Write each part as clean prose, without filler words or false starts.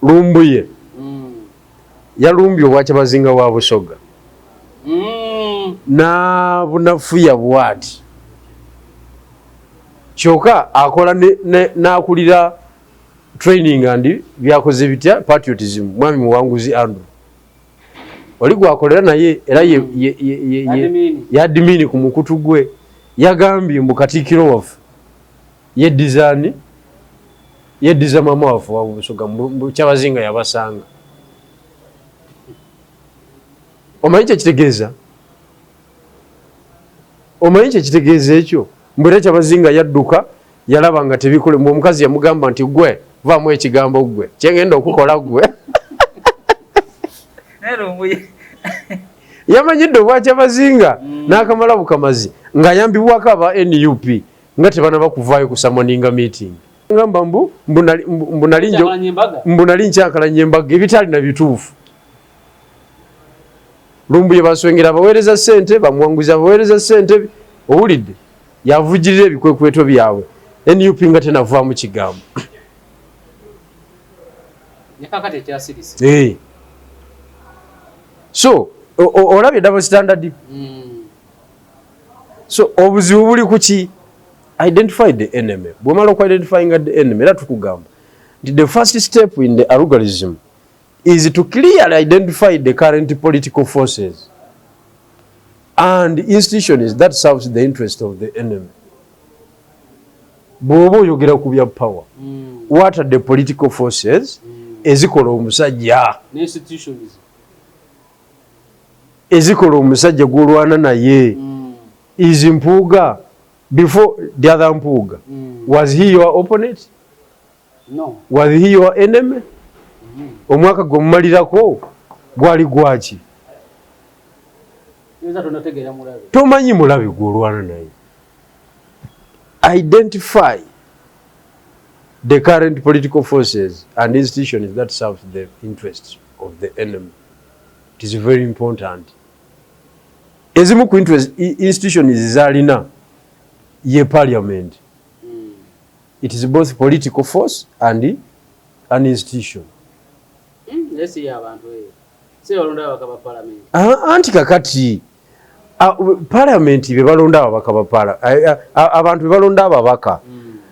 Lumbuye yalumbye obwakyabazinga wa Busoga n'abunafuya bwati, kyokka akola n'akulira training and byakoze bitya patriotism, mwami Muwanguzi Andrew oli gwakolera naye era ye admin ku mukutu gwe, yagambye mbu Katikkiro waffe yeddizaani, yeddiza mama waffe wa Busoga, Kyabazinga yabasanga. Omanyi kyekitegeeza? Omanyi kyekitegeeza ekyo? Mbu era Kyabazinga yadduka, yalaba nga tebikole. Mbu omukazi yamugamba nti, "Gwe vaamu ekigambo, gwe kyengenda okukola gwe." Yamanyidde obwakyabazinga n'akamala bukamazi ng'ayambibwako aba NUP nga tebanaba kuvaayo kusummoninga meeting, ngamba mbu mbu nali nkyankalanya embaga, ebitalina bituufu. Lumbuye baswengera abaweereza ssente, bamuwanguzi abaweereza ssente, owulidde, yavugirira ebikwekweto byabwe NUP nga tenavaamu kigambo. Nekakati ekyasirise. So olabye double standard. So obuzibu buli kuki? Identify the enemy. Bwomala okuidentifyinga the enemy, era tukugamba nti the first step in the algorithm is to clearly identify the current political forces and institutions that serves the interest of the enemy. Bw'oba oyogera ku bya power, what are the political forces ezikola omusajja, ne institutions ezikola omusajja gw'olwana naye? Is Mpuuga, before the other Mpuuga, was he your opponent? No. Was he your enemy? Omwaka gwe mumalirako gwali gwaki? Yinza tonategeera mulabe. Tomanyi mulabe gw'olwana naye. Identify the current political forces and institutions that serve the interests of the enemy. It is very important. Ezimu ku interest institutions zalina ye parliament. It is both political force and an institution. Naye si y'abantu eyo, si balonda ababaka ba palamenti. Ah, anti kakati parliament be balonda ababaka ba abantu be balonda ababaka,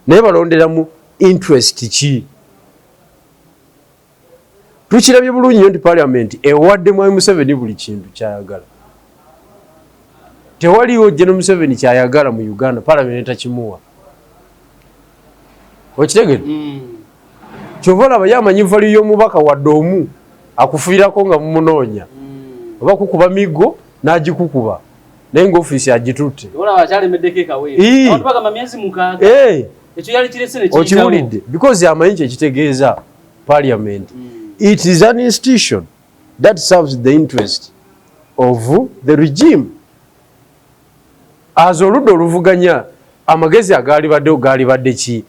naye balondera mu interest ki? Tukirabye bulungi nnyo nti parliament ewadde mwami Museveni buli kintu kyayagala. Tewaliwo General Museveni kyayagala mu Uganda parliament takimuwa. Okitegere? Kyova olaba ye amanyi value y'omubaka, wadde omu akufiirako nga mumunoonya oba kukuba miggo n'agikukuba, naye nga ofiisi agitutte. Olaba akyalemeddeko ekaweero. Abantu bagamba myezi 6. Ekyo yali kirese ne kiyitawo. Okiwulidde? Because amanyi kyekitegeeza parliament. It is an institution that serves the interest of the regime. As oludda oluvuganya, amagezi agaali baddewo gaali badde ki?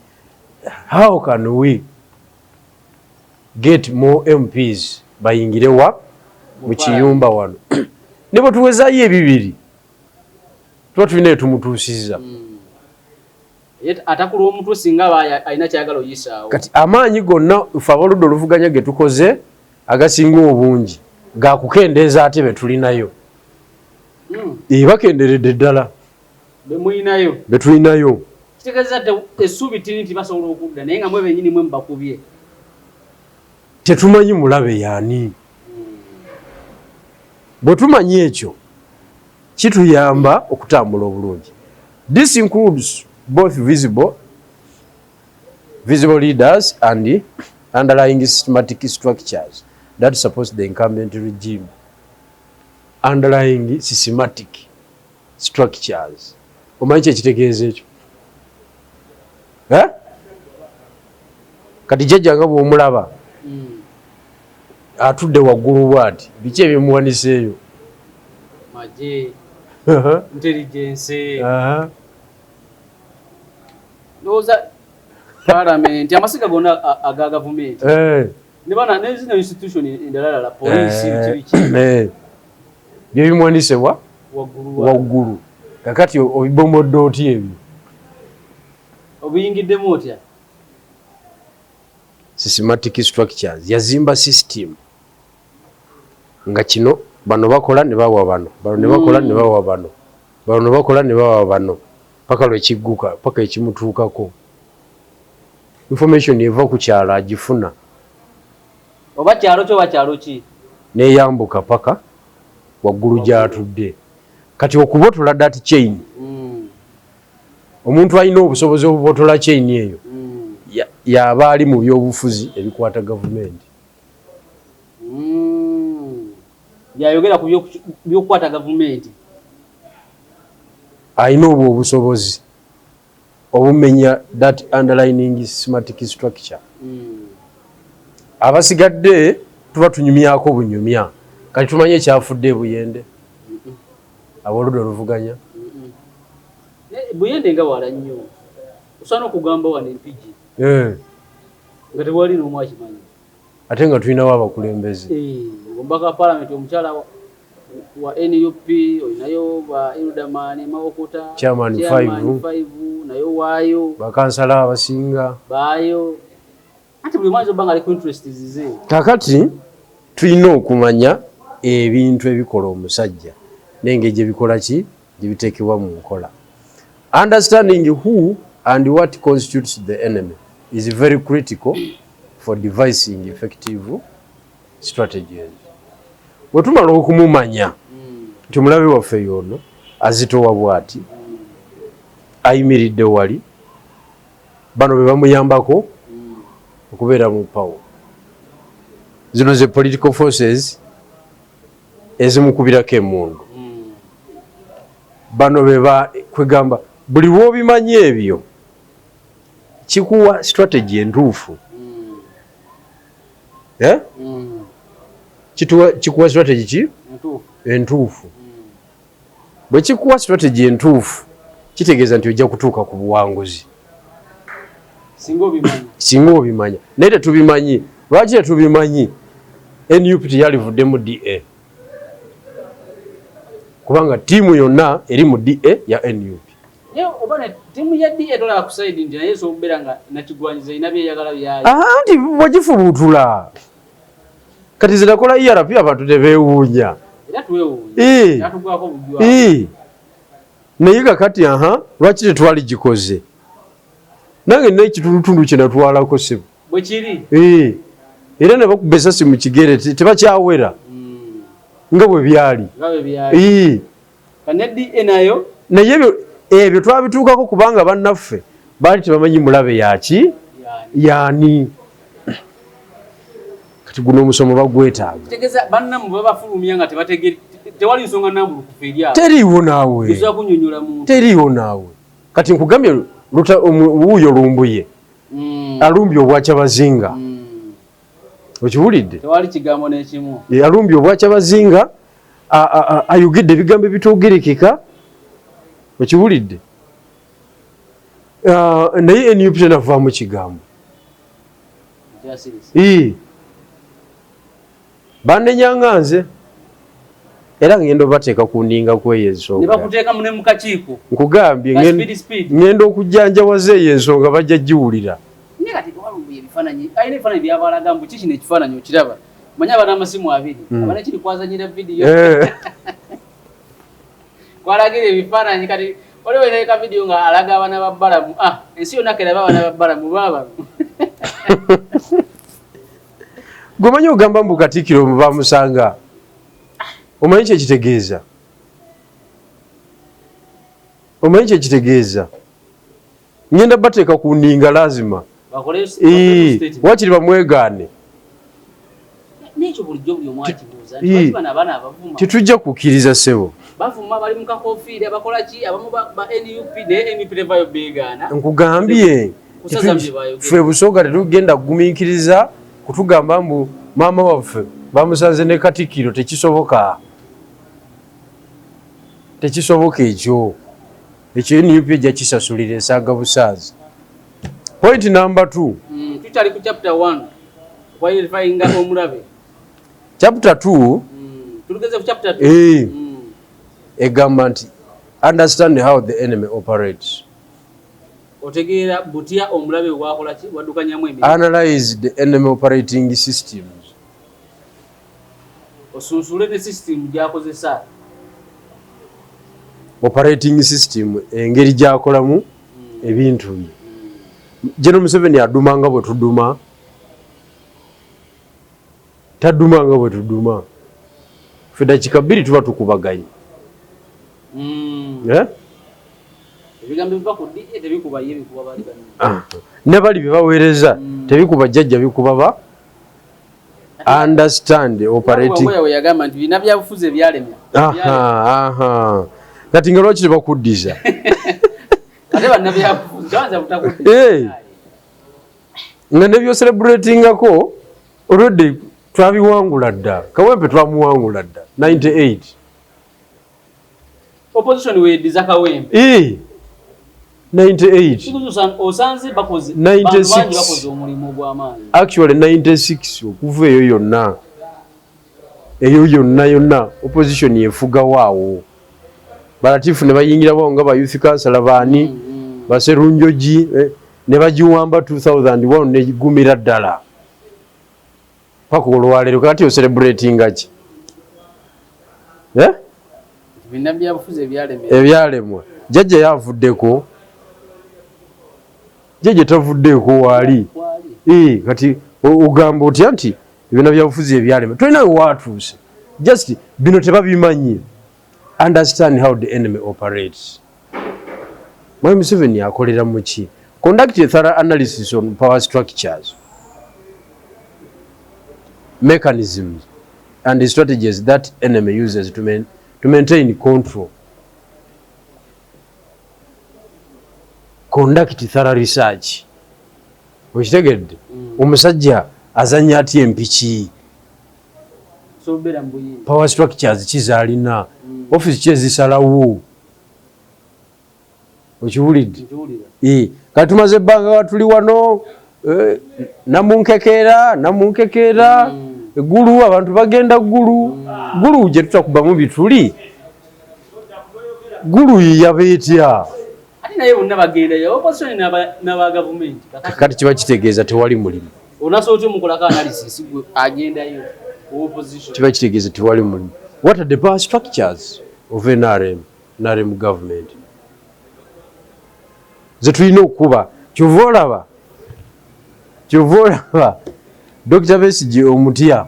How can we get more MPs bayingire wa mu kiyumba wano? Ne bwe tuwezaayo ebibiri, tuba tulina etumutuusizza. Ye atakula omutwe singa aba alina kyayagala oyisaawo. Kati amaanyi gonna ffe abaludda oluvuganya ge tukoze agasinga obungi gakukendeeza ate be tulinayo. Bakenderedde ddala. Bemulinayo. Be tulinayo. Kitegeeza nti essuubi ttini nti basobola okudda, naye nga mwe bennyini mwe mubakubye. Tetumanyi mulabe yaani. Bwe tumanyi ekyo, kituyamba okutambula obulungi. This includes both visible leaders and underlying systematic structures that support the incumbent regime. Underlying systematic structures, omanyi kyekitegeeza ekyo? Eh? Kati jjajja nga bw'omulaba atudde waggulu bwati, biki ebimuwaniseeyo? Magye, intelligence, ndowooza palamenti, amasiga gonna aga gavumenti ne bana ne zino institution endalalala, poliisi, biki biki. Byebimuwanisebwa waggulu waggulu. Kakati obibomodde otya ebyo? Obiyingiddemu otya? Systematic structures, yazimba system nga kino bano bakola ne bawa bano, bano ne bakola ne bawa bano, bano ne bakola ne bawa bano, paka lwekigguka, paka ekimutuukako. Information eva ku kyalo agifuna. Oba kyalo ki, oba kyalo ki? Neyambuka paka waggulu gy'atudde. Kati okubotola that chain, omuntu alina obusobozi obubotola chain eyo yaba ali mu byobufuzi ebikwata gavumenti. Yayogera ku byokukwata gavumenti. Alina obwo obusobozi obumenya that underlining systematic structure. Abasigadde tuba tunyumyako bunyumya. Kati tumanye ekyafudde ebuyende, abooludda oluvuganya. Buyende nga wala nnyo, osaana okugamba wano Empigi nga tewali n'omu akimanyi. Ate nga tulinawo abakulembeze. Omubaka wa palamenti omukyala wa NUP, olinayo ba Hilderman Mawokota, Chairman Five. Nayo waayo. Bakansala abasinga. Baayo, anti buli mwanzi obba nga ali ku interest zize. Kakati tulina okumanya ebintu ebikola omusajja n'engeri gye bikola ki, gye biteekebwa mu nkola. Understanding who and what constitutes the enemy is very critical for devising effective strategies. Bwe tumala okumumanya nti omulabe waffe y'ono, azitowa bw'ati, ayimiridde wali, bano be bamuyambako okubeera mu power, zino ze political forces ezimukubirako emundu, bano beba kwegamba, buli lw'obimanyi ebyo kikuwa strategy entuufu. Eh? Kikuwa strategy ki entuufu. Bwe kikuwa strategy entuufu, kitegeeza nti ojja kutuuka ku buwanguzi. Singa obimanyi. Singa obimanya. Naye tetubimanyi. Lwaki tetubimanyi? NUP teyalivuddemu DA, kubanga ttiimu yonna eri mu DA ya NUP. Naye oba ttiimu ya DA tolaba ku side nti naye esobola okubeera nga nakigwanyiza erina byeyagala byayo? Anti bwegifubuutula kati zinakola ERP, abantu tebeewuunya. Era twewuunya. Yatugwako bujwa. Naye kakati aha, lwaki tetwali gikoze? Nange nina ekitulutundu kye natwalako, sebo. Bwe kiri. Era ne bakuba esasi mu kigere, tebakyawera nga bwe byali. Nga bwe byali. Kane DA nayo. Naye ebyo twabituukako kubanga bannaffe baali tebamanyi mulabe yaki yaani. Kati guno omusomo bagwetaaga. Kitegeeza bannammwe babafulumya nga tebategere, tewali nsonga nambulukufu eri awo. Teriiwo naawe. Esobola kunnyonnyola muntu. Teriiwo naawe. Kati nkugambye wuuyo Lumbuye alumbye obwakyabazinga. Okiwulidde? Tewali kigambo n'ekimu. Alumbye obwakyabazinga, ayogedde ebigambo ebitoogerekeka. Okiwulidde? Naye NUP tenavaamu kigambo. Banenyanga nze era ngenda obateeka ku ndinga kweyo ensonga. Ne bakuteeka ne mu kakiiko. Nkugambye ngenda okujjanjawaza eyo ensonga, bajja giwulira. Naye kati walumbuye ebifaananyi, alina ebifaananyi byabalaga mbu kikino ekifaananyi okiraba. Manye abana amasimu abiri, abana kiri kwazanyira vidiyo. Kwalagira ebifaananyi, kati waliwo ereka vidiyo nga alaga abaana ba Balamu. Ah, ensi yonna keraba abaana ba Balamu baabano. Gwemanyi ogamba mbu Katikkiro bamusanga, omanyi kyekitegeeza? Omanyi kyekitegeeza? Ngenda bateeka ku ndinga lazima. Wakiri bamwegaane. N'ekyo bulijjo buli omu akibuuza nti lwaki bano abaana abavuma? Tetujja kukkiriza, ssebo. Bavuma, bali mu kakofiira, bakola ki, abamu ba NUP, naye NUP tevayo beegaana. Nkugambye. Kusaza bye bayogera. Ffe Busoga tetugenda kugumiikiriza kutugamba mbu maama waffe bamusanze ne Katikkiro. Tekisoboka, tekisoboka ekyo. Ekyo NUP ejja kisasulira esaaga busaazi. Point number 2. Tukyali ku chapter 1, identifyinga omulabe. Chapter 2. Tulugeze ku chapter 2. Egamba nti understand how the enemy operates. Otegeera butya omulabe wakola ki, waddukanyamu emirimu. Analyze the enemy operating systems. Osunsule ne system gy'akozesa. Operating system, engeri gy'akolamu ebintu bye. General Museveni aduma nga bwe tuduma? Taduma nga bwe tuduma. Ffe dakiika 2 tuba tukubaganye. Eh? Ebigambo biva ku DA tebikuba ye, bikuba bali banne. Ne bali bye baweereza tebikuba jjajja, bikuba ba understand operating. Wabuya yagamba nti bina byabufuzi ebyalemwa. Aha, aha. Kati nga lwaki tebakuddiza? Ate bannabyabufuzi tabanza butakuddiza. Nga ne byocelebratingako already twabiwangula dda. Kawempe twamuwangula dda 98. Opposition weediza Kawempe. 98. Osanze bakoze 96. Bantu bangi bakoze omulimu ogw'amaanyi. Actually 96 okuva eyo yonna, eyo yonna yonna opposition yefugawo awo. Balatifu ne bayingirawo nga ba youth councilor baani, baserunjogi, ne bagiwamba 2001 negumira ddala paka olwaleero. Kati ocelebratinga ki? Eh? Bina byabufuzi ebyalemwa. Ebyalemwa. Jjajja yavuddeko, jjajja tavuddeeko, waali. Waali. Kati ogamba otya nti ebina byabufuzi ebyalema? Tolina we watuuse. Just bino tebabimanyi. Understand how the enemy operates. Mwami Museveni akolera muki? Conduct a thorough analysis on power structures, mechanisms and the strategies that enemy uses to maintain control. Conduct thorough research. Okitegedde? Omusajja azannya atya empiki? Sobeera mu buyinza. Power structures kizaalina, office ki ezisalawo? Okiwulidde? Nkiwulira. Kati tumaze ebbanga nga tuli wano, namunkekeera namunkekeera eggulu, abantu bagenda ggulu ggulu gye tutakubamu bituli. Ggulu yaba etya? Ate naye bonna bagendayo, opposition n'aba gavumenti. Kati kiba kitegeeza tewali mulimu. Onasobola otya omukolako analysis gwe agendayo opposition? Kiba kitegeeza tewali mulimu. What are the power structures of NRM, NRM government ze tulina okuba? Kyova olaba Dr. Besigye omutya.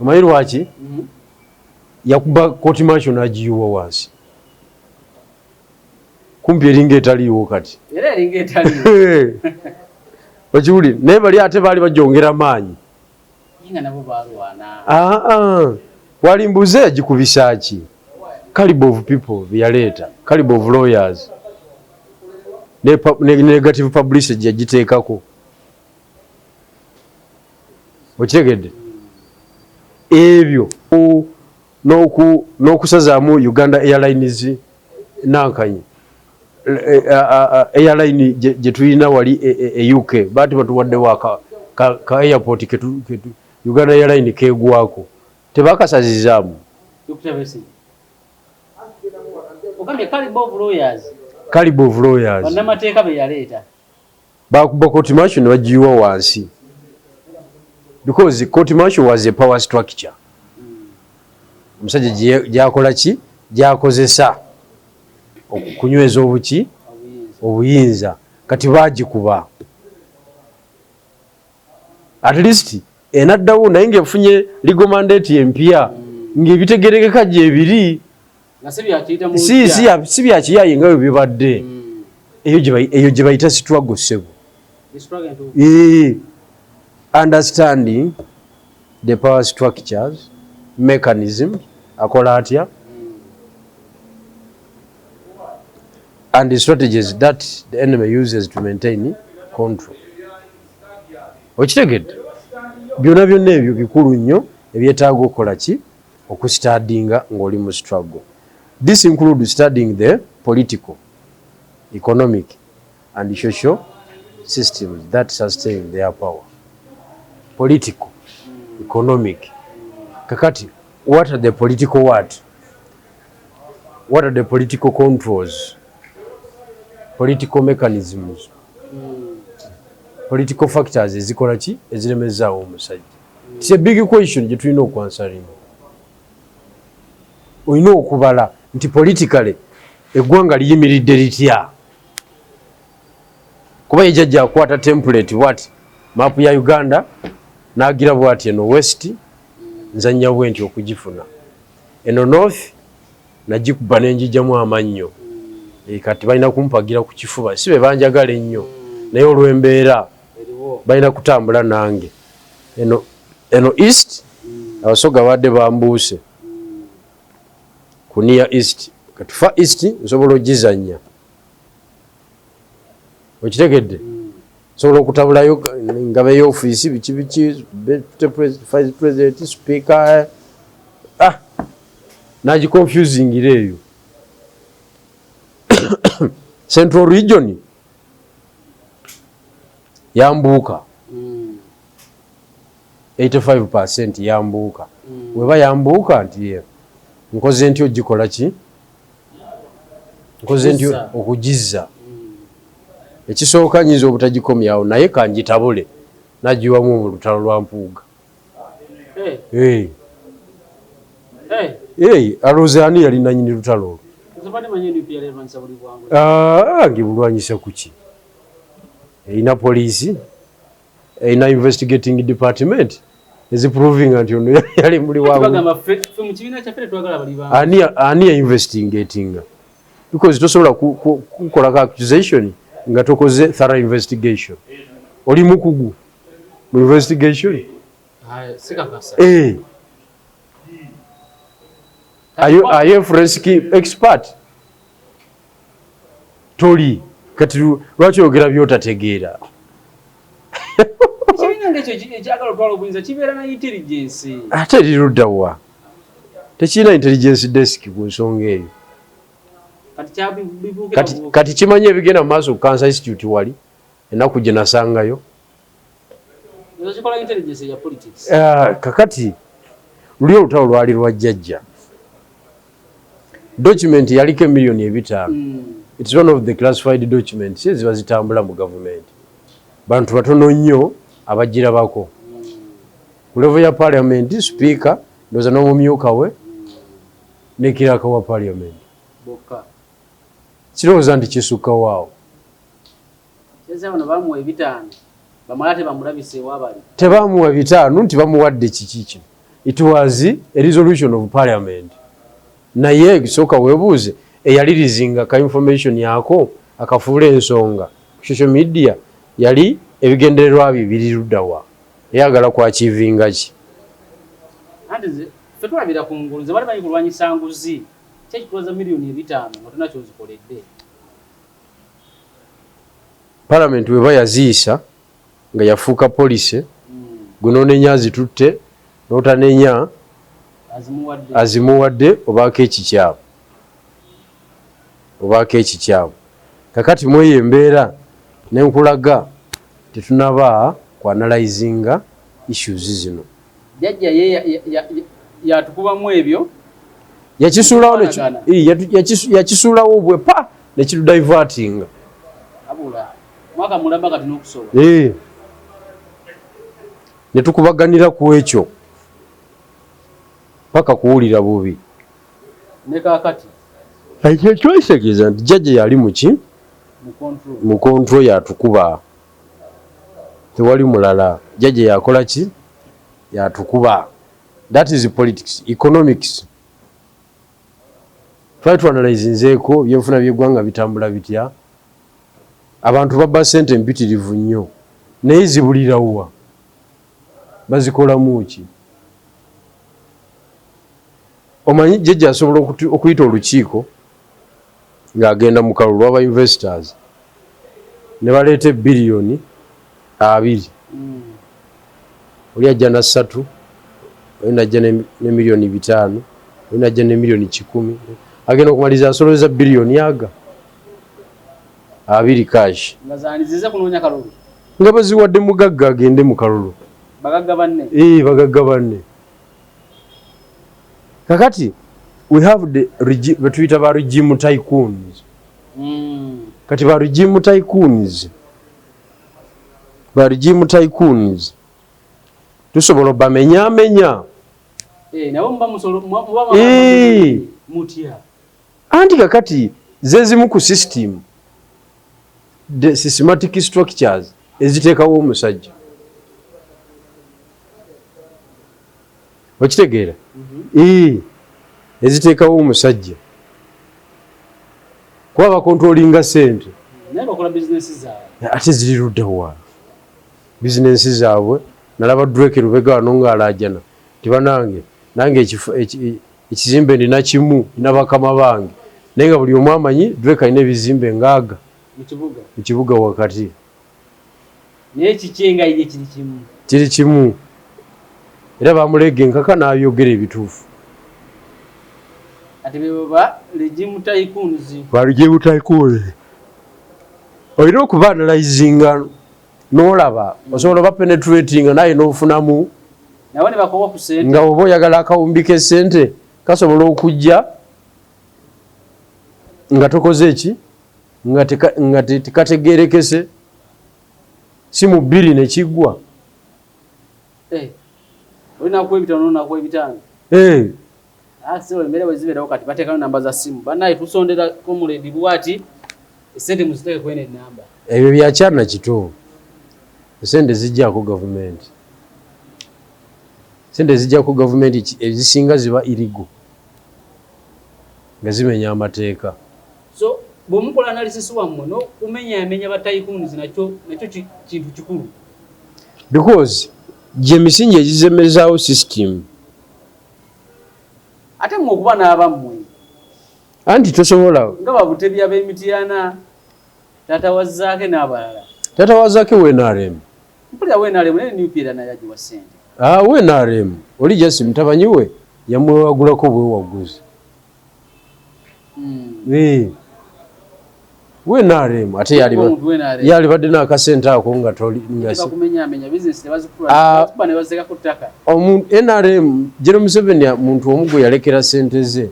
Omanyi lwaki? Yakuba court martial n'agiyiwa wansi, kumpi eringa etaliiwo kati. Era eringa etaliiwo. Okiwulire, naye bali ate baali bajongera maanyi. Nga nabo balwana. Aa, wali mbuze agikubisa ki? Caliber of people byaleeta, caliber of lawyers, ne negative publicity yagiteekako. Okitegedde ebyo? N'okusazaamu Uganda Airlines nankanyi airline gye tulina wali e UK, baati batuwaddewo ka airport ketu Uganda Airline kegwako, tebakasazizaamu. Dr. Besigye. Ogambye caliber of lawyers. Caliber of lawyers. Bannamateeka be yaleeta. Bakuba court martial ne bagiyiwa wansi because court martial was a power structure omusajja gyakola ki, gyakozesa okunyweza obuki? Obuyinza. Obuyinza. Kati bagikuba, at least enaddawo naye ng'efunye legal mandate empya ng'ebitegerekeka gyebiri. Nga si byakiyita mu si mpya. Si byakiyaye nga bwe bibadde. Eyo gye bayita struggle, ssebo. The struggle entuufu. Understanding the power structures, mechanism, akola atya, and the strategies that the enemy uses to maintain control. Okitegedde? Byonna byonna ebyo bikulu nnyo ebyetaaga okukola ki? Okustudyinga ng'oli mu struggle. This include studying the political, economic and social systems that sustain their power. Political, economic. Kakati what are the political, what are the political controls? Political mechanisms, political factors ezikola ki, eziremezaawo omusajja. It's a big question gye tulina okwansweringa. Olina okubala nti politically eggwanga liyimiridde litya, kuba ye jjajja akwata template bwati, maapu ya Uganda n'agira bwati: eno west nzanya bwe nti okugifuna, eno north nagikuba nenjijjamu amannyo. Kati balina kumpagira ku kifuba, si be banjagala ennyo, naye olw'embeera balina kutambula nange. Eno east Abasoga badde bambuuse ku near east, kati far east nsobola ogizanya. Okitegedde? Nsobola okutabulayo ngaba ey'ofiisi, biki biki, vice president, speaker, nagiconfusingira eyo. Central Region yambuuka 85% yambuuka. Weba yambuuka nti ye nkoze nti ogikola ki, nkoze nti okugizza. Ekisooka nyinza obutagikomyawo, naye kangitabule nagiwamu mu lutalo lwa Mpuuga. Alowooza ani yali nanyini lutalo olwo? Ngibulwanyisa kuki? Erina poliisi, erina investigating department eziprovinga nti ono yali muli. Ani yainvestigatinga? Because tosobola kukolako accusation nga tokoze thorough investigation. Oli mukugu mu investigation? Eh. Are you a forensic expert? Toli. Kati lwaki oyogera byotategeera? Ekibiina ng'ekyo ekyagala otwala obuyinza kibeera na intelligence. Ate eriruddawa? Tekirina intelligence desk ku nsonga eyo. Kati kimanyi ebigenda mu maaso ku Cancer Institute wali ennaku gye nasangayo? Kakati luli olutalo lwali lwa jjajja. Document yaliko emiliyoni 500. It's one of the classified documents eziba zitambula mu gavumenti. Bantu batono nnyo abagirabako ku level ya parliament, speaker ndowooza n'omumyuka we ne clerk wa parliament. Kirowooza nti kisukkawo awo. Bamuwa ebitaano, bamala tebamulabise ewabali. Tebamuwa bitaano nti bamuwadde kiki kino. It was a resolution of parliament, naye sooka weebuuze eyalirizinga ka information yako akafuula ensonga ku social media, yali ebigendererwa bye biri luddawa? Eyagala kwachievinga ki? Anti nze ffe tulabira ku ngulu, nze bali bali kulwanyisa nguzi, kyekitwaza miliyoni 500 nga tolina kyozikoledde. Parliament weba yaziisa nga yafuuka policy, gwe nonenya azitutte, notanenya azimuwadde. Azimuwadde obaako ekikyamu, obaako ekikyamu. Kakati mweyo embeera nenkulaga tetunaba kuanalyzinga issues zino. Jjajja ye yatukubamu ebyo. Yakisuulawo. Kufaanagana. Yakisuulawo bwe pa nekitudivertinga. Abula mwaka mulamba kati n'okusoba. Ne tukubaganira ku ekyo paka kuwulira bubi. Ne kaakati. Ekyo kyokitegeeza nti jjajja yali muki? Mu control. Mu control, yatukuba, tewali mulala. Jjajja yakola ki? Yatukuba. That is politics. Economics, twali tuanalyzinzeeko byenfuna by'eggwanga bitambula bitya. Abantu babba sente mpitirivu nnyo, naye zibulirawa? Bazikolamu ki? Omanyi jjajja asobola okuyita olukiiko ng'agenda mu kalulu aba investors ne baleeta ebbiliyoni 20. Oli ajja na ssatu, oli najja ne miliyoni 500, oli najja ne miliyoni 100. Agenda okumaliriza asoloweza biliyoni aga 20 cash. Nga zanizize kunoonya kalulu. Nga baziwadde mugagga agende mu kalulu. Bagagga banne. Ee, bagagga banne. Kakati we have the betuyita ba regime tycoons. Kati ba regime tycoons, ba regime tycoons tusobola obamenyamenya. Nabo muba muba mutya? Anti kakati zezimu ku system, the systematic structures eziteekawo omusajja, okitegeera? Eziteekawo omusajja kuba bakontrolinga sente. Naye bakola bizinesi zaabwe. Ate ziri luddawa bizinensi zaabwe? Nalaba Drake Lubega wano ng'alaajana nti banange, nange ekizimbe ndina kimu, nina bakama bange, naye nga buli omu amanyi Drake alina ebizimbe ngaaga mu kibuga. Mu kibuga wakati. Naye kiki nga ye kiri kimu? Kiri kimu, era bamuleega enkaka n'ayogera ebituufu. Ate be baba regime tycoons. Ba regime tycoons olina okuba analyzinga n'olaba osobola oba penetratinga naye n'ofunamu. Nabo ne bakowa ku sente. Nga oba oyagala akawumbi k'essente kasobola okujja nga tokoze eki, nga tekategerekese, si mu bbiri nekiggwa. Olinakuwa 5 nonakuwa 5. Eh. Ah, embeera bwe zibeerawo kati bateekayo namba za ssimu, bannaye tusondera comrade bwati, esente muziteeke kweno enamba. Ebyo byakyana kito. Esente zijjako gavumenti, sente zijjako gavumenti ezisinga ziba illegal, nga zimenya amateeka. So bwemukola analysis wammwe n'okumenyaamenya ba tycoons, nakyo kintu kikulu. Because gye misingi egizemezaawo system. Ate mmwe okuba n'abammwe. Anti tosobola. Nga babutebi ab'emityana, taata wa Zaake n'abalala. Taata wa Zaake we NRM. Mpulira we NRM, naye NUP era naye agiwa ssente. Ah, we NRM oli just mutabanyi we yamwewagulako bwewaguzi. Eh. We NRM ate yali Omuntu we NRM. Yali badde n'akasente ako nga toli nga bakumenyaamenya bizinesi ne bazikula. Ah. Bazikuba ne baziteeka ku ttaka. NRM General Museveni muntu omu gwe yalekera sente ze.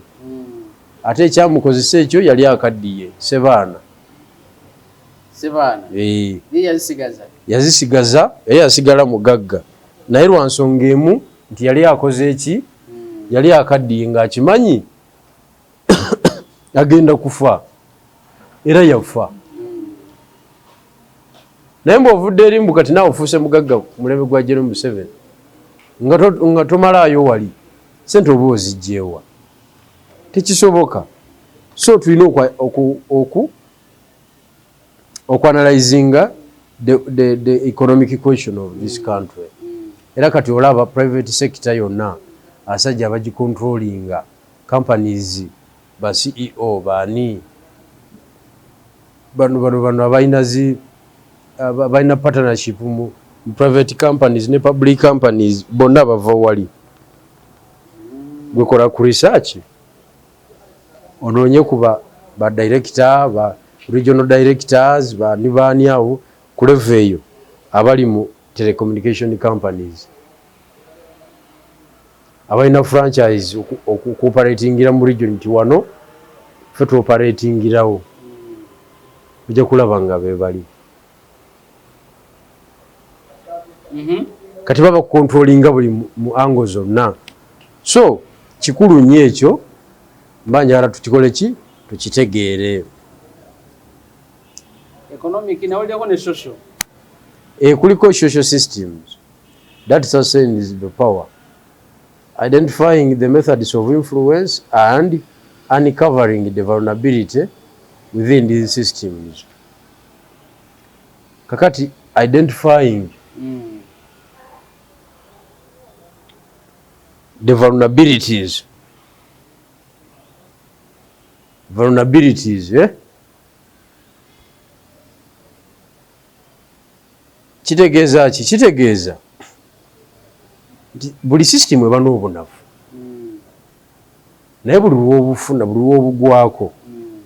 Ate ekyamukozesa ekyo yali akaddiye Sebaana. Sebaana. Eh. Ye yazisigaza. Yazisigaza era yasigala mugagga, naye lwa nsonga emu nti yali akoze eki, yali akaddiye ng'akimanyi agenda kufa, era yafa. Naye mbw'ovudde eri mbu kati naawe ofuuse mugagga ku mulembe gwa General Museveni nga tomalaayo wali sente oba ozigyewa, tekisoboka. So tulina okuanalyzinga the economic question of this country. Era kati olaba private sector yonna asajja abagicontrollinga, companies, ba CEO baani bano bano abalina zi balina partnership mu private companies ne public companies, bonna bava wali. Gwekola ku research onoonye ku ba director, ba regional directors, bani baani awo ku level eyo abali mu telecommunication companies abalina franchise okuoperatingira mu region, nti wano ffe tuoperatingirawo, ojja kulaba nga be bali. Kati baba kucontrollinga buli mu angle zonna. So kikulu nnyo ekyo, mba njagala tukikole ki, tukitegeere. Economic, nawulirako ne social. Kuliko social systems that sustains the power, identifying the methods of influence and uncovering the vulnerability within these systems. Kakati identifying the vulnerabilities, eh? Kitegeeza ki? Kitegeeza nti buli system eba n'obunafu, naye buli lwobufuna, buli lwobugwako.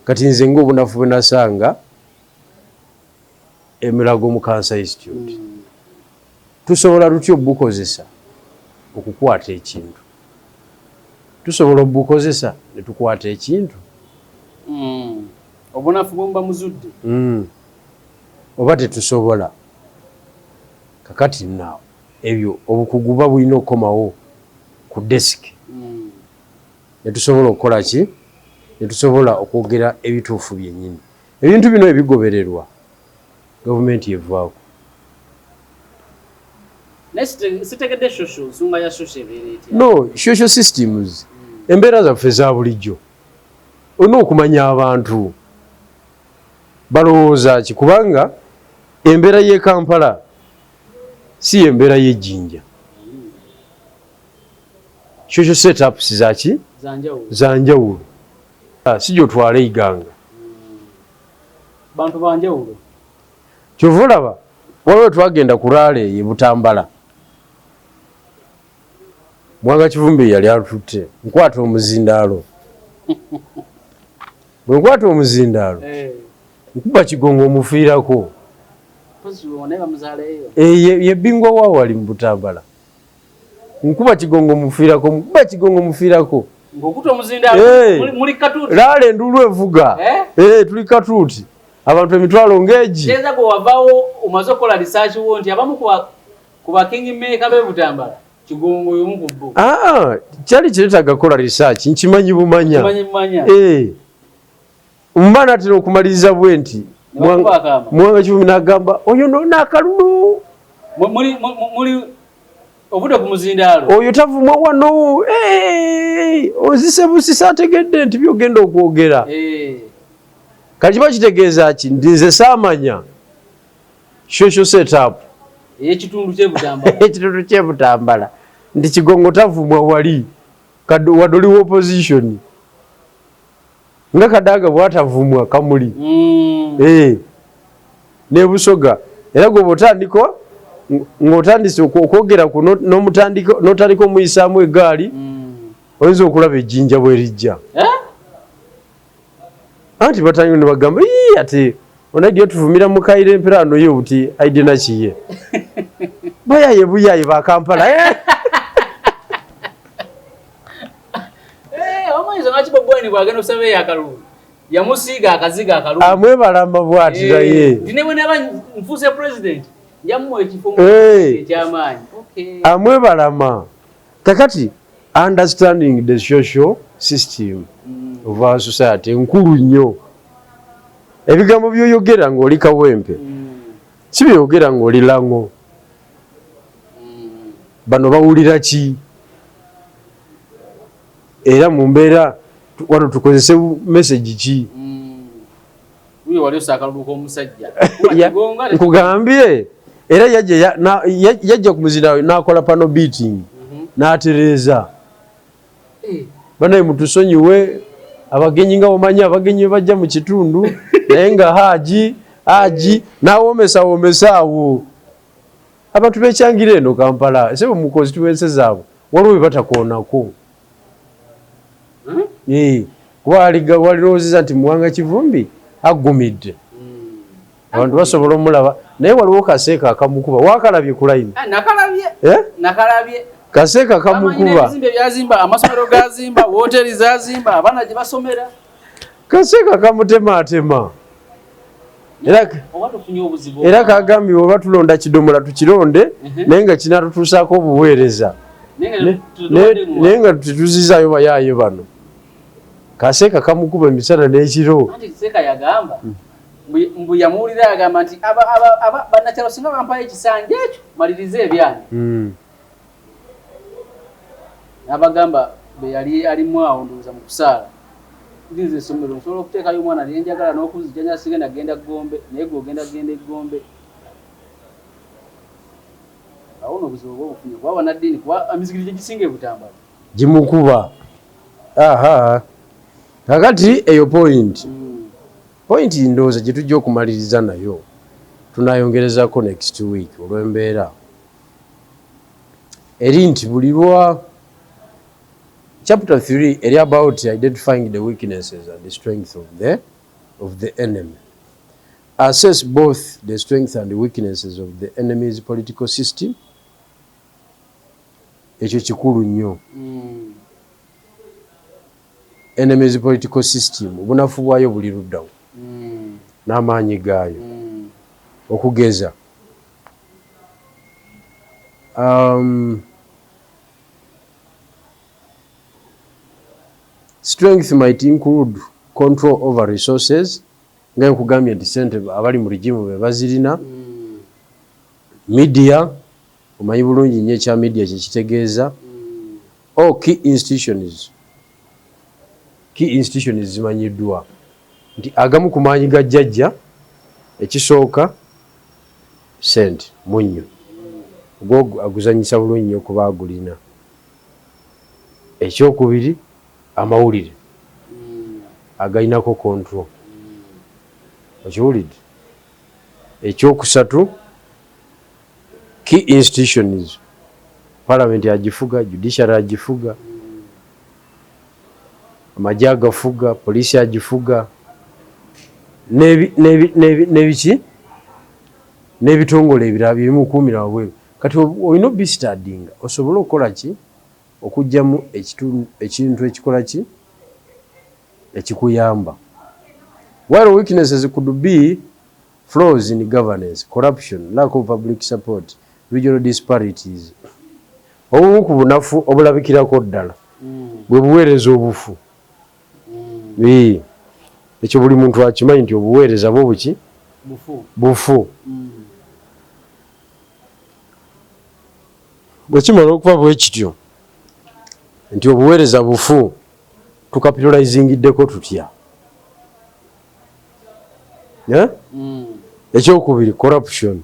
Kati nze ngaobunafu bwe nasanga emirago mu Cancer Institute, tusobola lutya obukozesa okukwata ekintu? Tusobola obukozesa ne tukwata ekintu. Obunafu bwemba muzudde. Oba tetusobola. Kakati naawe ebyo obukugu buba bulina okukomawo ku desk ne tusobola okukola ki, ne tusobola okwogera ebituufu byennyini. Ebintu bino ebigobererwa gavumenti evaako. Naye sitegedde social, nsonga ya social ebeera etya? No, social systems, embeera zaffe za bulijjo, olina okumanya abantu balowooza ki, kubanga embeera y'e Kampala si y'embeera y'ejjinja. Social setups zaki? Za njawulo. Si gy'otwala Iganga. Bantu ba njawulo. Kyova olaba waliwo twagenda ku rally e Butambala, Mwanga Kivumbi yali atutte, nkwata omuzindaalo. Bwe nkwata omuzindaalo, nkuba Kigongo omufiirako. Ye bingwa wa wali mu Butambala. Nkuba Kigongo mufiirako, nkuba Kigongo mufiirako. Ng'okuta omuzindaalo, muli katuuti. Rally enduulu evuga. Tuli katuuti. Abantu emitwalo ng'egi. Teeza gwe wavaawo omaze okukola research wo nti abamu ku ba king maker b'e Butambala, Kigongo y'omu ku bo. Kyali kireetaaga kukola research, nkimanyi bumanya. Nkimanyi bumanya. Mba natera okumaliriza bwe nti Mwanga Kivumbi n'agamba oyo no n'akalulu. Muli obudde ku muzindaalo. Oyo tavumwa wano. Ozise busise ategedde nti by'ogenda okwogera. Kati kiba kitegeeza ki nti nze saamanya social setup ey'ekitundu ky'e Butambala. Ekitundu ky'e Butambala nti Kigongo tavumwa wali wadde oli opposition nga Kadaga bw'atavumwa Kamuli. Ne Busoga era gwe bw'otandika ng'otandise okwogera ku n'otandika omuyisaamu eggaali, oyinza okulaba ejjinja bwe lijja. Anti batandika ne bagamba, ii ate onaidi otuvumira mu Kairo empera ano ye buti aide nakiye. Bayaye buyaye ba Kampala. Omanyi lwaki Bobi Wine bw'agenda okusaba eyo akalulu yamusiiga akazigo akalulu. Amwebalama bw'ati naye. Nti ne bwe naba nfuuse president njamuwa ekifo eky'amaanyi. Amwebalama. Kakati understanding the social system of our society nkulu nnyo. Ebigambo by'oyogera ng'oli Kawempe si by'oyogera ng'oli Lango. Bano bawulira ki? Era mu mbeera wano tukozese message ki? Uyo wali osaka akalulu k'omusajja. Nkugambye era yajja ku muzindaalo n'akola pano beating n'atereeza. Banaye mutusonyiwe abagenyi nga omanyi abagenyi bajja mu kitundu naye nga haji n'awoomesa woomesa awo. Abantu bekyangira eno Kampala sebo mu constituency zaabwe waliwo bye batakoonako. Kuba walirowoozeza nti Muwanga Kivumbi aggumidde. Abantu basobola omulaba naye waliwo kaseeka akamukuba. Wakalabye ku line? Nakalabye. Nakalabye. Kaseeka kamukuba. Ebizimbe byazimba, amasomero gazimba, wooteri zazimba, abaana gye basomera. Kaseeka kamutemaatema. Era kagambye oba tulonda kidomola tukironde naye nga kinatutuusaako obuweereza. Naye nga tetuzizaayo bayaaye bano. Kaseeka kamukuba emisana n'ekiro. Anti Seeka yagamba mbu yamuwulira agamba nti bannakyalo singa bampayo ekisanja ekyo malirize ebyange. N'abagamba be yali alimu awo ndowooza mu kusaala. Ndinze essomero nsobola okuteekayo omwana lye njagala n'okunzijjanya sigenda genda Gombe naye gwe ogenda genda e Gombe. Awo nno obuzibu oba obufunye kuba bannaddiini kuba emizikiti gye gisinga e Butambala. Gimukuba. Aha. Kakati eyo point. Point ndowooza gye tujja okumaliriza nayo tunayongerezako next week olw'embeera eri nti buli lwa chapter 3 eri about identifying the weaknesses and the strength of the enemy. Assess both the strengths and the weaknesses of the enemy's political system. Ekyo kikulu nnyo. Enemy's political system obunafu bwayo buli luddawo. N'amaanyi gaayo. Okugeza, strength might include control over resources, nga nkugambye nti sente abali mu regime be bazirina. Media, omanyi bulungi nnyo ekya media kyekitegeeza. Or key institutions. Key institutions zimanyiddwa nti agamu ku maanyi ga jjajja, ekisooka sente, munnyo gwo aguzanyisa bulungi nnyo kuba agulina. Ekyokubiri, amawulire agalinako control, okiwulidde? Ekyokusatu, key institutions, parliament agifuga, judiciary agifuga, amagye agafuga, poliisi agifuga, n'ebiki n'ebitongole ebirala bimukuumira wabweru. Kati olina obistudyinga osobole okukola ki? Okugyamu ekintu ekikola ki, ekikuyamba. While weaknesses could be flaws in governance, corruption, lack of public support, regional disparities. Obumu ku bunafu obulabikirako ddala bwe buweereza obufu. Ekyo buli muntu akimanyi nti obuweereza bwo buki? Bufu. Bufu. Bwe kimala okuba bwe kityo nti obuweereza bufu, tucapitalizingiddeko tutya? Eh? Ekyokubiri, corruption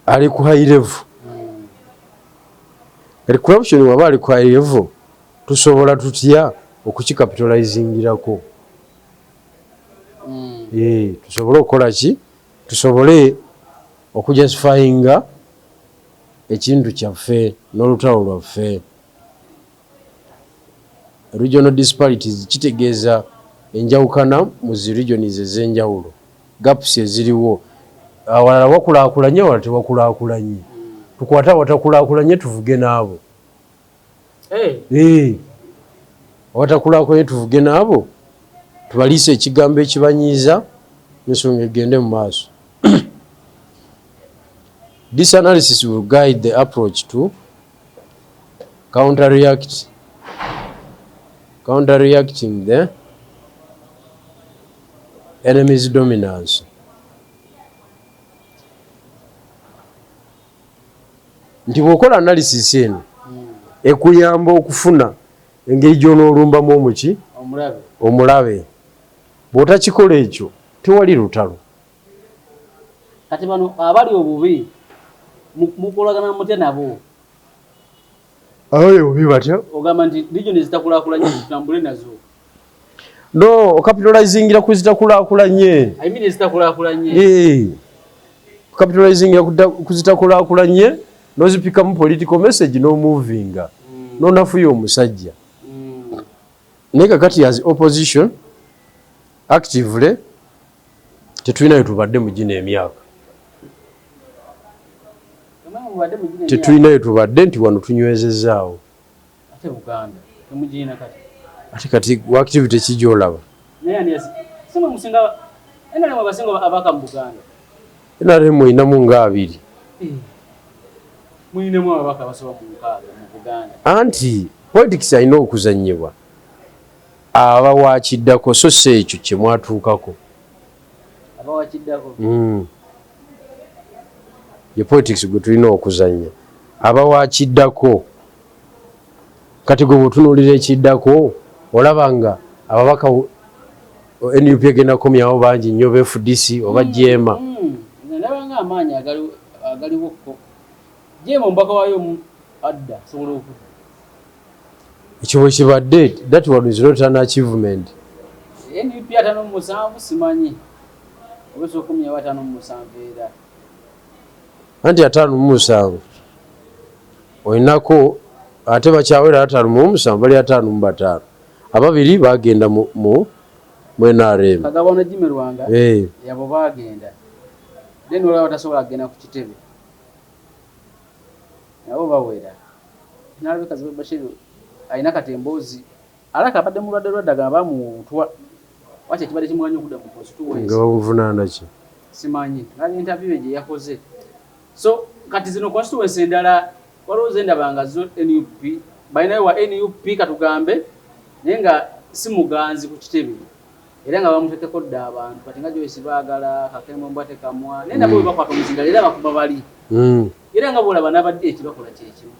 ali ku high level. Kati corruption waba ali ku high level, tusobola tutya okukicapitalizingirako? Tusobole okukola ki? Tusobole okujustifyinga ekintu kyaffe n'olutalo lwaffe. Regional disparities kitegeeza enjawukana mu zi regions ez'enjawulo, gaps eziriwo. Awalala wakulaakulanye, awalala tewakulaakulanye. Tukwate awatakulaakulanye tuvuge n'abo. Awatakulaakulanye tuvuge n'abo, tubaliise ekigambo ekibanyiiza, ensonga egende mu maaso. This analysis will guide the approach to counterreacting the enemy's dominance. Nti bw'okola analysis eno, ekuyamba okufuna engeri gy'onoolumbamu omuki? Omulabe. Omulabe. Bw'otakikola ekyo, tewali lutalo. Kati bano abali obubi mukolagana mutya nabo? Abali obubi batya? Ogamba nti region ezitakulaakulanye tutambule nazo. No, ocapitalizingira ku zitakulaakulanye. I mean ezitakulaakulanye. Ocapitalizingira ku zitakulaakulanye, n'ozipikamu political message, n'omovinga, n'onafuya omusajja. Naye kakati as opposition actively tetulina we tubadde mu gino emyaka. Temwe mubadde mu gino emyaka. Tetulina we tubadde nti wano tunywezezaawo. Ate Buganda temugirina kati? Ate kati activity ki gy'olaba? Naye ani simwe musinga NRM, abasinga abaka mu Buganda? NRM erinamu nga 20. Muyinemu ababaka abasoba mu 60 mu Buganda. Anti politics alina okuzannyibwa aba wakiddako, so si ekyo kye mwatuukako. Abawakiddako. Ye politics gwe tulina okuzannya aba wakiddako. Kati gwe bw'otunuulira ekiddako, olaba nga ababaka NUP egenda kukomyawo bangi nnyo, ba FDC oba JEEMA? Nze ndaba nga amaanyi agaliwo ko JEEMA omubaka waayo adda asobola okudda. Ekyo bwe kibadde, that one is not an achievement. NUP 57, simanyi oba esobola okukomyawo 57 era. Anti 57 olinako, ate bakyawera 57, bali 55, ababiri bagenda mu NRM. Kagabo ne Jimmy Lwanga. Yabo bagenda, then olaba tasobola kugenda ku kitebe, nabo bawera. Nalabika Kazibwe Bashir alina kati emboozi, alaka abadde mulwadde lwadde, agamba bamuwa obutwa. Waki ekibadde kimuganya okudda mu constituency? Nga bamuvunaana ki? Simanyi, nali interview gye yakoze. So kati zino constituency endala waliwo zendaba nga zo NUP balinayo wa NUP, katugambe, naye nga si muganzi ku kitebe, era nga bamutekeko dda abantu. Kati nga Joyce baagala Kakembo Mbwatekamwa, naye nabo bwe bakwata omuzinga era bakuba bali. Era nga bwolaba n'abadde ekibakola kyekimu,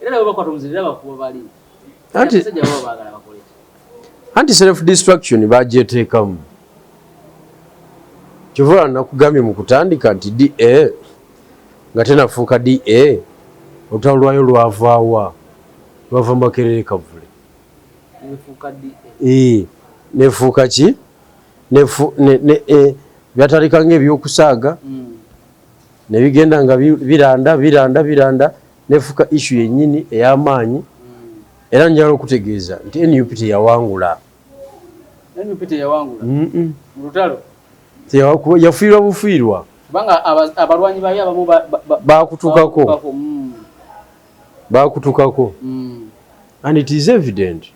era nabo bakwata omuzinga era bakuba bali. Abasajja baba baagala bakole ki? Anti self destruction bagyeteekamu. Kyova nakugambye mu kutandika nti DA nga tenafuuka DA, olutalo lwayo lwavaawa? Lwava Makerere Kavule. Nefuuka DA. Eh, nefuuka ki? Byatandika ngaebyokusaaga nebigenda nga biranda biranda biranda, nefuuka issue yennyini ey'amaanyi. Era njagala okutegeeza nti NUP teyawangula. NUP teyawangula mu lutalo. Yafiirwa bufiirwa. Kubanga abalwanyi bayo abamu Bakutukako. Bakutukako. Bakutukako. And it is evident.